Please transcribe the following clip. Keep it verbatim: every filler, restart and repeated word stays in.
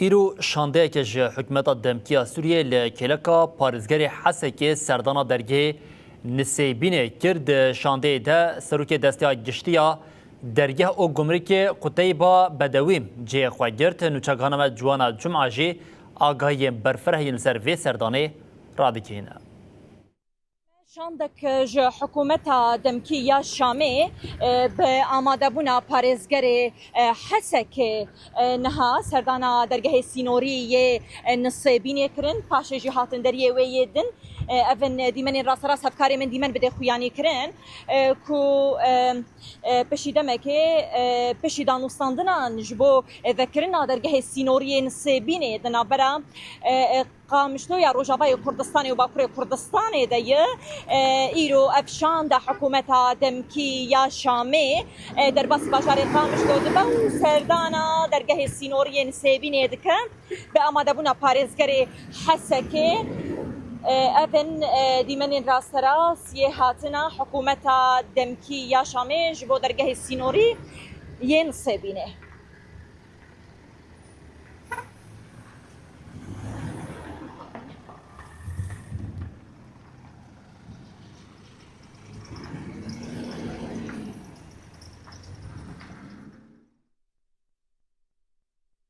Îro şandeyeke ji hikûmeta demkî ya Sûriyê li kêleka parêzgerê Hesekê serdana dergehê Nisêbînê kir. Di şandeyê de serokê desteya giştî ya dergeh û gumrikê Quteyba Bedewî cihê xwe girt. Nûçegihana me Ciwana Cuma jî agahiyên berfireh yên li ser vê serdanê radikîne. Şandek ji hikûmeta demkî ya Şamê, e, bi amadebûna parêzgerê, e, Hesekê, e, niha serdana dergehê sînorî yê, e, Nisêbînê kirin, paşê jî hatin deriyê wê yê din. E, ev in dîmenên rasterast hevkarê min dîmen bidê xuyanî kirin, e, ku, e, e, pişî demekê, e, pişî danûstandinan ji bo, e, vekirina dergehê sînorî yê Nisêbînê di navbera, e, e, Qamişlo ya Rojavayê Kurdistanê û Bakurê Kurdistanê de ye. E, îro ev şanda hikûmeta demkî ya Şamê, e, derbasî bajarê Qamişlo dibe û serdana dergehê sînorî yê Nisêbînê dike. Bi amadebûna parêzgerê Hesekê, e, ev in, e, dîmenên rasterast yê hatina hikûmeta demkî ya Şamê ji bo dergehê sînorî yê Nisêbînê.